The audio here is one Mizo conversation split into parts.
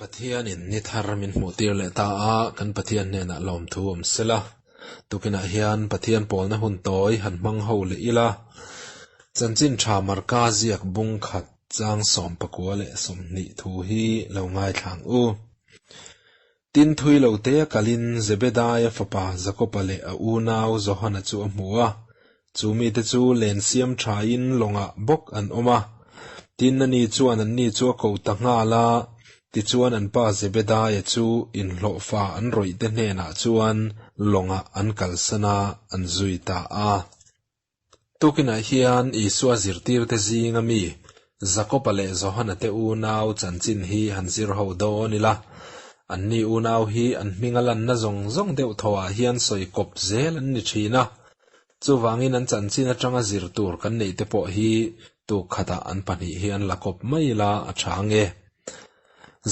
Pathianin ni thar min hmuhtir leh ta a, kan Pathian hnenah lawmthu awm sela. Tukinah hian Pathian pawlna hun tawi han hmang ho leh ila, Chanchin Tha Marka ziak bung khat chang 29 thu hi lo ngaithla ang u. Tin thui lo te a kalin Zebedaia fapa Jakoba leh a unau Johana chu a hmu a, chu mite chu len siam thain lawngah bawk an awm a. Tin ani chuan anni chu a ko ta nghal a, tichuan an pa Zebedaia chu inhlawhfa an rawih te hnenah chuan lawngah an kalsan a, an zui ta a. Tukinah hian Isua zirtirte zinga mi Jakoba leh Johana te unau chanchin hi han zir ho dawn ila. Anni unau hi an hminga lanna zawng zawng deuh thawhah hian sawi kawp zel an ni thin a. Chuvangin an chanchin atanga zir tur kan neih te pawh hi tuk khatah an pahnih hian la kawp mai ila a tha ange.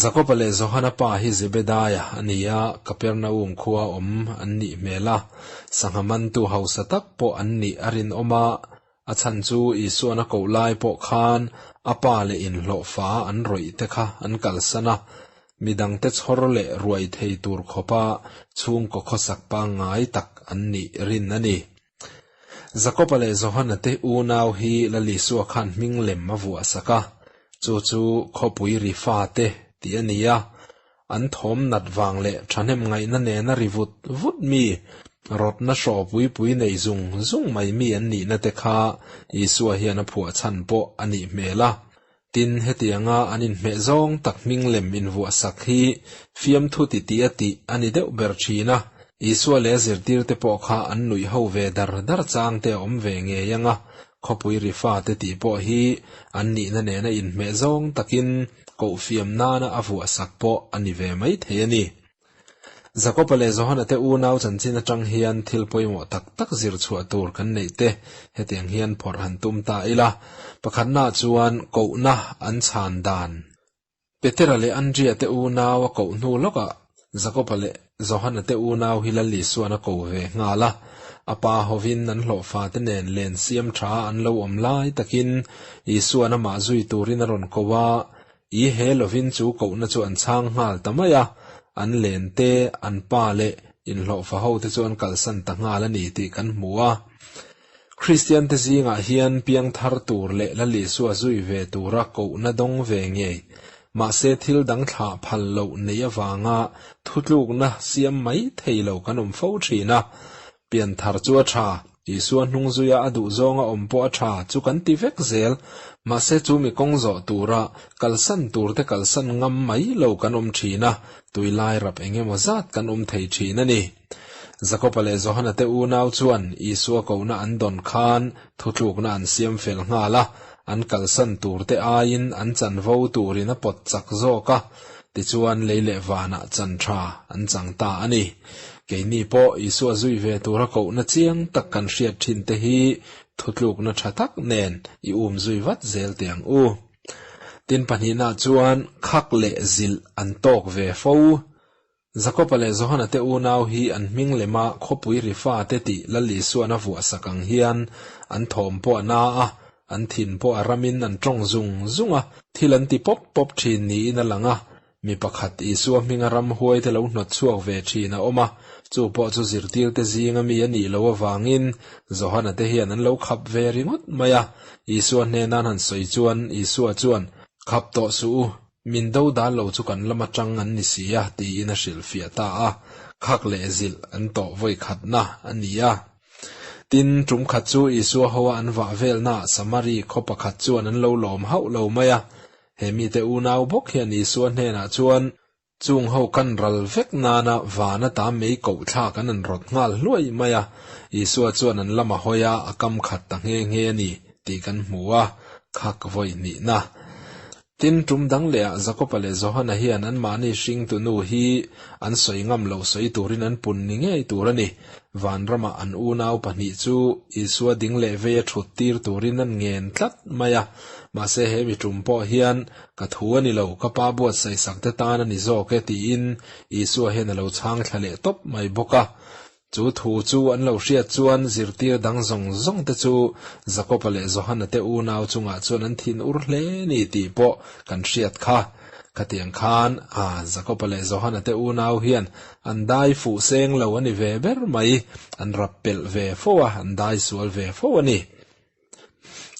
Jakoba leh Johana pa hi Zebedaia a ni a, Kapernaum khua awm an nih hmel a, sangha mantu hausa tak pawh an nih a rinawm a, a chhan chu Isuan a koh lai pawh khan a pa leh inhlawhfa an rawih te kha an kalsan a, midangte chhawr leh ruai thei tur khawpa chhungkaw khawsak pangngai tak an nih rin a ni. Jakoba leh Johana te unau hi Lal Isua khan hming lem a vuah sak a, chu chu khawpui ri fa te tih a ni a. An thawm nat vang leh thahnem ngaihna nena ri vut vut mi, rawtna hraw pui pui nei zung zung mai mi an nihna te kha Isua hian a phuah chhan pawh a nih hmel a. Tin, hetianga an inhmeh zawng tak hming lem invuah sak hi fiamthu titi a tih a ni deuh ber thin a, Isua leh a zirtirte pawh kha an nuih ho ve dar dar chang te a awm ve ngei ang a, khawpui ri fate tih pawh hi an nihna nena inhmeh zawng takin kohfiam nana a vuah sak pawh a ni ve mai thei a ni. Jakoba leh Johana te unau chanchin atang hian thil pawimawh tak tak zir chhuah tur kan neih te hetiang hian phawrh han tum ta ila. Pakhatna chuan kohna an chhan dan. Petera leh Andria te unau a koh hnu lawkah Jakoba leh Johana te unau hi Lal Isuan a ko ve nghal a. A pa hovin an hlawhfa te nen len siam tha an lo awm lai takin Isuan amah zui turin a rawn ko a, I he lovin chu kohna chu an chhang nghal ta mai a, an len te, an pa leh inhlawhfa ho te chu an kalsan ta nghal a ni tih kan hmu a. Kristian te zingah hian piangthar tur leh Lal Isua zui ve tura kohna dawng ve ngei, mahse thil dang thlah phal loh neih avanga thutlukna siam mai thei lo kan awm fo thin a. Pianthar chu a tha, Isua hnung zuia a duh zawnga awm pawh a tha chu kan ti vek zel. Mahse chu mi kawng zawh tura kalsan turte kalsan ngam mai lo kan awm thin a, tuilai rap eng emaw zat kan awm thei thin a ni. Jakoba leh Johana te unau chuan Isua kohna an dawn khan thutlukna an siam fel nghal a, an kalsan turte aiin an chanvo turin a pawt chak zawk a, tichuan lei leh vanah chan tha an chang ta a ni. Keini pawh Isua zui ve tura kohna chiang tak kan hriat thin te hi thutlukna tha tak nen i um zui vat zel teh ang u. Tin pahnihna chuan khak leh zilh an tawk ve fo. Jakoba leh Johana te unau hi an hming lema khawpui ri fate tih Lal Isuan a vuah sak ang hian an thawm pawh a na a, an thin pawh a ramin an tawng zung zung a, thil an ti pawp pawp thin niin a lang a. Mi pakhat Isua hminga ramhuaite lo hnawt chhuak ve thin a awm a, chu pawh chu zirtirte zinga mi a nih loh avangin Johana te hian an lo khap ve ringawt mai a. Isua hnenan han sawi chuan Isua chuan, Khap tawh suh u, min do dal lo chu kan lam atang an ni si a, tiin a hrilhfiah ta a, khak leh zilh an tawh vawi khatna a ni a. Tin, tum khat chu Isua hoa an vah velnaah Samari khaw pakhat chuan an lo lawm hauh lo mai a, He mite unau bawk hian Isua hnenah chuan, Chung ho kan ral vek nana van ata mei koh thlak an an rawt nghal hluai mai a, Isua chuan an lam a hawi a, a kam khat ta nghe nghe a ni, tih kan hmu a, khak vawi hnihna. Tin, tum dang lehah Jakoba leh Johana hian anmahni hringtu nu hi an sawi ngam loh sawi turin an pun ni ngei tur a ni. Vanramah an unau pahnih chu Isua ding leh vei a thut tir turin an ngen tlat mai a. Mahse he mi tum pawh hian, Ka thu a ni lo, ka pa buatsaihsak te tan a ni zawk e tiin Isua hian a lo chhang thla leh tawp mai bawk a. Chu thu chu an lo hriat chuan zirtir dang zawng zawng te chu Jakoba leh Johana te unau chungah chuan an thin ur hle ni tih pawh kan hriat kha. Khatiang khan a Jakoba leh Johana te unau hian an dai fuh seng lo a ni ve ber mai, an rap pelh ve fo a, an dai sual ve fo a ni.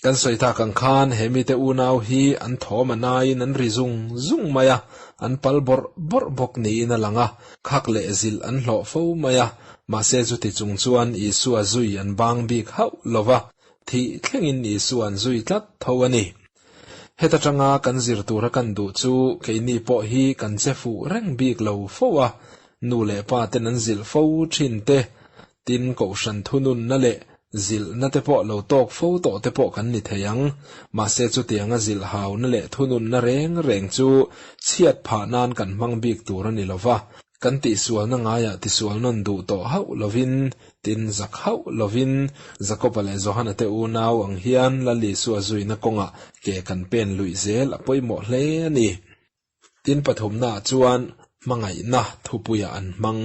Kan sawi tak ang khan he mite unau hi an thawm a naiin an ri zung zung mai a, an pal bawrh bawrh bawk niin a lang a, khak leh zilh an hlawh fo mai a, mahse chuti chung chuan Isua zui an bang bik hauh lo va, thih thlengin Isua an zui tlat tho a ni. Heta tanga kan zir tura kan duh chu keini pawh hi kan che fuh reng bik lo fo a, nu leh pa ten an zilh fo thin te, tin kohhran thununna leh zilhna te pawh lo tawk fo tawh te pawh kan ni thei ang. Mahse chutianga zilh hauna leh thununna reng reng chu chhiat phah nan kan hmang bik tur a ni lo va, Kan tihsualna ngaiah tisual nawn duh tawh hauh lovin, tin zak hauh lovin, Jakoba leh Johana te unau ang hian Lal Isua zuina kawngah ke kan pen luih zel a pawimawh hle a ni. Tin pathumnaah chuan hmangaihna thupuiah an hmang.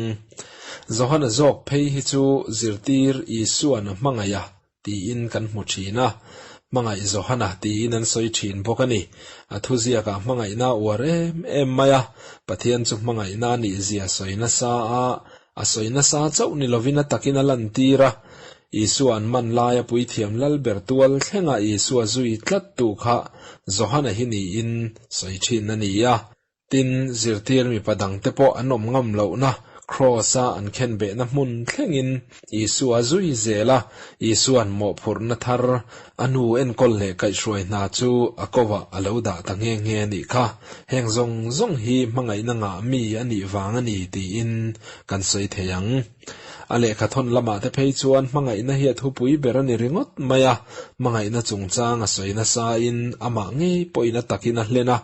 Johana zawk phei hi chu zirtir Isua'n a hmangaih a tiin kan hmu thin a, Hmangaih Johana tiin an sawi thin bawk a ni. A thuziakah hmangaihna a uar em em mai a, Pathian chu hmangaihna a nihzia sawi nasa a, a sawi nasa chauh ni lovin a takin a lantir a. Isua an man laia puithiam lalber tual thlenga Isua zui tlattu kha Johana hi niin sawi thin a ni a. Tin, zirtir mipa dangte pawh an awm ngam lohna Kraws-a an khenbehna hmun thlengin Isua zui zel a, Isua'n mawhphurhna thar a nu enkawl leh kaihhruai hna chu a kovah a lo dah ta nghe nghe a nih kha. Heng zawng zawng hi hmangaihna ngah mi a nih vang a ni tiin kan sawi thei ang. A lehkha thawn lamah te phei chuan hmangaihna hi a thupui ber a ni ringawt mai a, hmangaihna chungchang a sawi nasain amah ngei pawhin a takin a hlen a,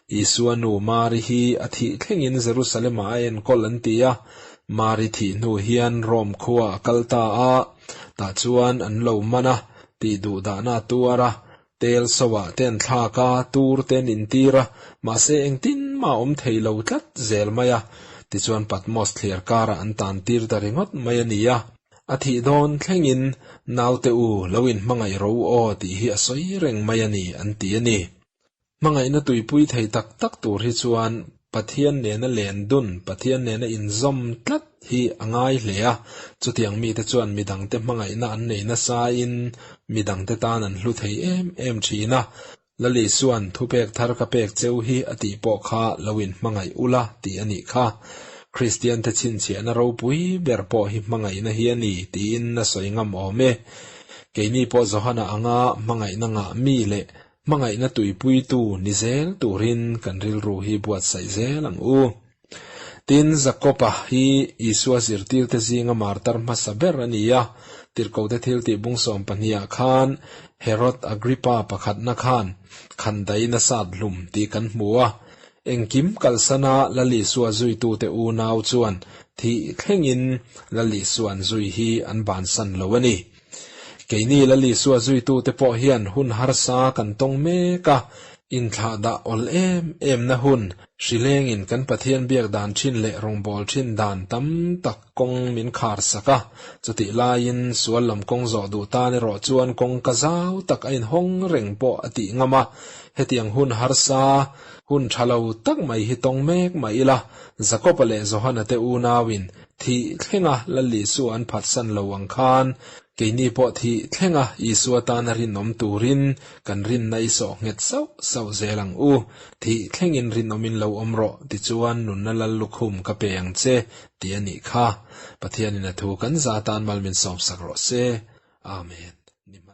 Isua nu Mari hi a thih thlengin Jerusalem-ah a enkawl an ti a. Mari thih hnu hian Rome khua a kal ta a, tah chuan an lo man a, tih duh dahna a tuar a, tel soah te an thlak a, tur te an intir a, mahse engtin mah a awm thei lo tlat zel mai a. Tichuan Patmos thliar karah an tan tir ta ringawt mai a ni a. A thih dawn thlengin naute u lo inhmangaih ro aw tih hi a sawi reng mai a ni an ti a ni. Hmangaihna tuipui thei tak tak tur hi chuan Pathian nena len dun, Pathian nena inzawm tlat hi a ngai hle a. Chutiang mite chuan midangte hmangaihna an nei nasain midangte tan an hlu thei em em thin a. Lal Isua'n thupek thar ka pek cheu hi a tih pawh kha lo inhmangaih ula tih a nih kha. Kristiante chhinchhiahna ropui ber pawh hi hmangaihna hi a ni tiin a sawi ngam awm e. Keini pawh Johana anga hmangaihna ngah mi leh Hmangaihna tuipuitu ni zel turin kan rilru hi buatsaih zel ang u. Tin, Jakob-a hi Isua zirtirte zinga martar hmasa ber a ni a. Tirhkote thiltih bung sawmpahniah khan Herod Agrippa pakhatna khan khandaiin a sat hlum tih kan hmu a. Engkim kalsana Lal Isua zuitute unau chuan thih thlengin Lal Isua an zui hi an bansan lo a ni. Keini Lal Isua zuitute pawh hian hun harsa kan tawng mek a, inthlah dah awl em emna hun, hrilengin kan Pathian biak dan thin leh rawngbâwl thin dan tam tak kawng min khar sak a, chutih laiin sual lam kawng zawh duh tan erawh chuan kawngka zau tak a inhawng reng pawh a tih ngam a, hetiang hun harsa, hun tha lo tak mai hi tawng mek mah ila, Jakob-a leh Johana te unauin Thih thlenga Lal Isua an phatsan lo ang khan, keini pawh thih thlenga Isua tana rinawm turin kan rinna i sawh nghet sauh sauh zel ang u. Thih thlengin rinawmin lo awm rawh, tichuan nunna Lal lukhum ka pe ang che, ti a nih kha. Pathianin a thu kan za tan mal min sawmsak rawh se. Amen.